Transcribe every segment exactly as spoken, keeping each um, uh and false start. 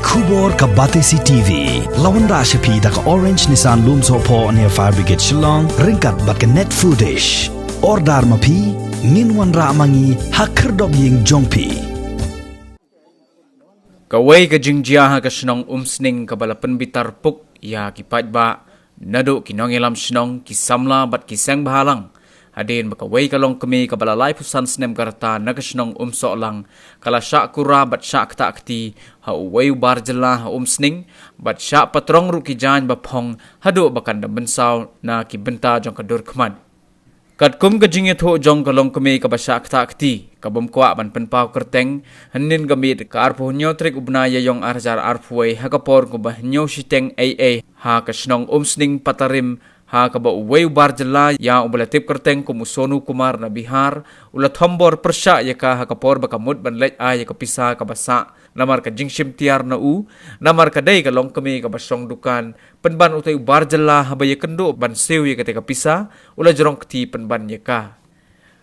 Khubor ka Batesi T V la wanrah sha phi da ka Orange Nissan Lumsohphoh near Fire Brigade Shillong ryngkat bad ka Net Foodish. Order ma phi, ngin wanrah ma ngi ha khyrdop ïing jong phi. Kawei ka jingjia ha ka shnong Umsning kaba la pynbitar puk ïa ki paidbah naduh ki nongïalam shnong, ki samla bad ki seng bhalang. Hadien ba kawei ka longkmie kaba la laiphew san snem ka rta na ka shnong Umsohlang ka la shah kura bad shah ktah kti ha uwei u bar jylla ha Umsning bad shah patrong ruh ki jaiñ ba phong haduh ba kan da mynsaw na ki bynta jong ka dur khmat. Katkum ka jingïathuh jong ka longkmie kaba shah ktah kti, ka bym kwah ban pynpaw kyrteng, hynnin ka miet ka arphew hynñiew tarik u bnai Ïaïong ar hajar arphew wei ha ka por kumba hynñiew shiteng ei ei ha ka shnong Umsning Patarim, ha kaba uwei u bar jylla ïa uba la tip kyrteng kum u Sonu Kumar na Bihar u la thombor pyrshah ïa ka ha ka por ba ka mut ban leit ai ïa ka pisa kaba sah namar ka jingshim tiar na u, namar ka dei ka longkmie kaba shong dukan. Pynban utei u bar jylla haba ïakynduh ban siew ïa katei ka pisa u la jrong kti pynban ïa ka.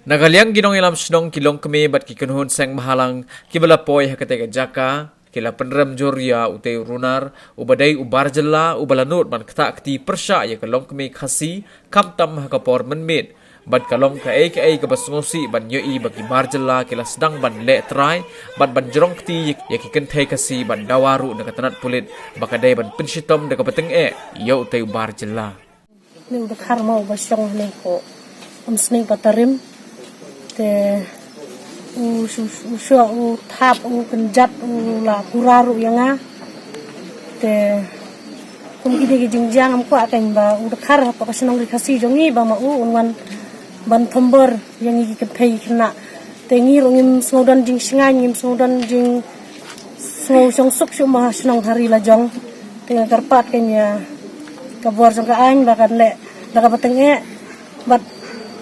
Na ka liang ki nongïalam shnong, ki longkmie bad ki kynhun seng bhalang kiba la poi ha katei ka jaka ki la pynrem jur ïa utei u runar uba dei u bar jylla uba la nud ban ktah kti pyrshah ïa ka longkmie Khasi khamtam ha ka por mynmiet. Bad ka long kaei kaei kaba sngewsih ban ïohi ba ki bar jylla ki la sdang ban leh trai bad ban jrong kti ïa ki kynthei Khasi bad dawa ruh na ka tnat pulit ba ka dei ban pynshitom da kaba tyngeh ïa utei u bar jylla. Ni u dkhar mo ba shong ne ko Umsning Patarim. Te u shu u shu u thap u kynjat u la kura ruh ïa nga. Te kum kine ki jingjia ngam kwah kein ba u dkhar hapoh ka shnong ri Khasi jong ngi ba ma u un wan ban thombor ïa ngi ki kynthei khynnah. Te ngi ruh ngim sngewdon jingshngaiñ, ngim sngewdon jing sngew shong suk shuh ma ha shnong ha ri la jong. Te nga kyrpad kein ïa ka bor jong ka aiñ ba kan leh da kaba tyngeh. Bad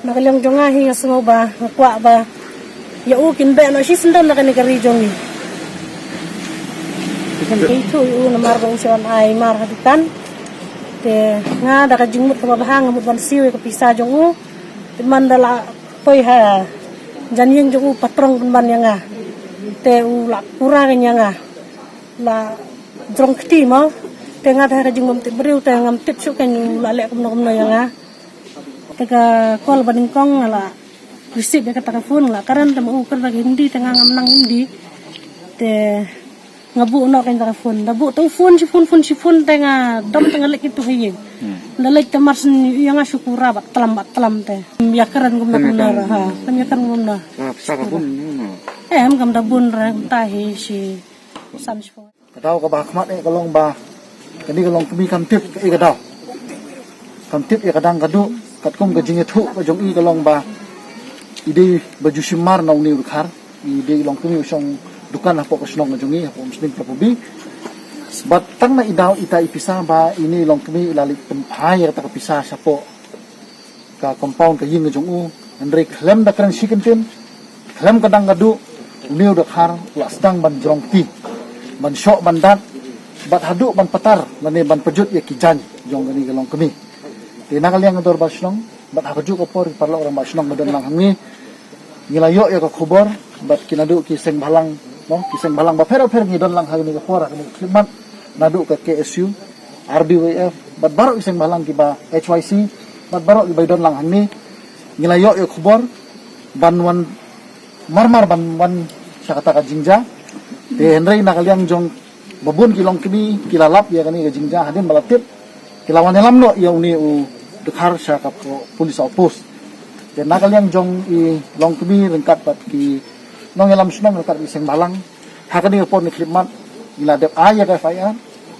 na ka liang jong nga hi nga sngew ba nga kwah ba ïa u kin beh noh shisyndon na kane ka ri jong ngi. Kin ïathuh ïa u namar ba u shah wan ai mar ha dukan. Te nga da ka jingmut kaba bha nga mut ban siew ïa ka pisa jong u. Te man da la poi ha jan ïing jong u patrong pynban ïa nga. Te u la kura kein ïa nga. La jrong kti mo. Te nga da ka jingbym tip briew te ngam tip shuh kein u la leh kumno kumno ïa nga. Te ka call ba nyngkong nga la receive ïa kata ka phone, la kren te ma u kren da ka Hindi te nga ngam nang Hindi. Te nga buh noh kein ta ka phone, da buh te u phone shi phone, phone shi phone te nga dom te nga leit kito ha ïing. Da leit te mar shen ïa nga shu kura bad tlam bad tlam te. Ym ïa kren kumno kumno ra ha, ym ïa kren kumno. Em kam da bun ra ta hi shi san shi phone. Ka daw kaba ha khmat eh ka long ba kane ka longkmie kam tip kaei ka daw. Kam tip ïa ka dang ka duh, katkum ka jingïathuh ka jong i ka long ba i dei ba ju shim mar na une u dkhar, i dei i longkmie u shong dukan hapoh ka shnong ka jong i hapoh Umsning Patarim. Bad tang na i daw ita i pisa ba ine i longkmie i la leit pynphai ïa kata ka pisa shapoh ka compound ka ïing ka jong u, hynrei khlem da kren shi kyntien, khlem ka dang ka duh, une u dkhar u la sdang ban jrong kti, ban shoh ban dat, bad haduh ban patar lane ban pynjot ïa ki jaiñ jong kane ka longkmie. Te na ka liang ka dorbar shnong bad ha kajuh ka por ki paralok rangbah shnong ba don lang hangne, ngi la ïoh ïa ka khubor bad ki naduh ki seng bhalang, no, ki seng bhalang bapher bapher ngi don lang ha kane ka por, ha kane ka khyllipmat, naduh ka K S U, R B Y F, bad baroh ki seng bhalang kiba H Y C, bad baroh kiba don lang hangne, ngi la ïoh ïa ka khubor ban wan marmar ban wan sha kata ka jingjia. Te hynrei na ka liang jong ba bun ki longkmie ki la lap ïa kane ka jingjia hadien ba la tip, ki la wan ïalam noh ïa une u dkhar sha ka po-, police outpost. Te na ka liang jong i longkmie ryngkat bad ki nongïalam shnong ryngkat bad ki seng bhalang, ha kane ka por ne khyllipmat ngi la dep ai ïa ka F I R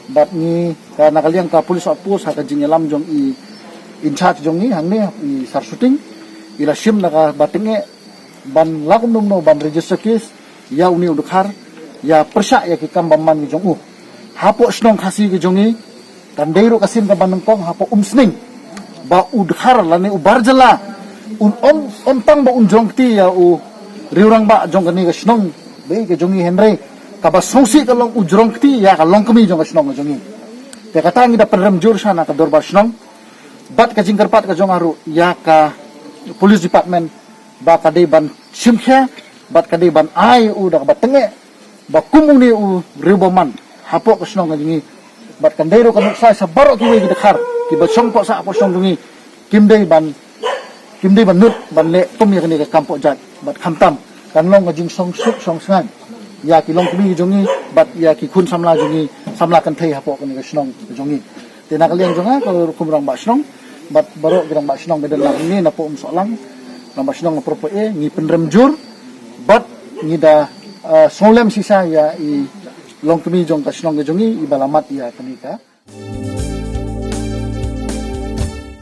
bad ngi ka, na ka liang ka police outpost ha ka jingïalam jong i in charge jong ngi hangne, i Sar Shooting, i la shim na kaba tyngeh ban la kumno kumno ban register case ïa une u dkhar, ïa pyrshah ïa ki kam bymman ki jong u. Hapoh shnong Khasi ki jong ngi, kan dei ruh ka sien kaba nyngkong hapoh Umsning ba u dkhar lane u bar jylla un ym, ym tang ba un jrong kti ïa u riew rangbah jong kane ka shnong ba ïeit ka jong ngi, hynrei kaba sngewsih ka long u jrong kti ïa ka longkmie jong ka shnong ka jong ngi. Te kata ngi da pynrem jur sha na ka dorbar shnong bad ka jingkyrpad ka jong nga ruh ïa ka police department ba ka dei ban shim khia bad ka dei ban ai u da kaba tyngeh ba kum une u riew bymman hapoh ka shnong ka jong ngi. Bad kan dei ruh ka nuksa sha baroh kiwei ki dkhar kiba shong hapoh sah hapoh shnong jong ngi, kim dei ban kim dei ban nud ban leh kum ïa kane ka kam pohjait. Bad khamtam kan long ka jingshongsuk shongsngain ïa ki longkmie jong ngi bad ïa ki khun samla jong ngi, samla kynthei hapoh kane ka shnong ka jong ngi. Te na ka liang jong nga ka rukom rangbah shnong bad baroh ki rangbah shnong ba don lang ngi na poh Umsohlang, rangbah shnong na Propo A, ngi pynrem jur bad ngi da, eh, sngewlem shisha ïa i longkmie jong ka shnong ka jong ngi iba la mad ïa kane ka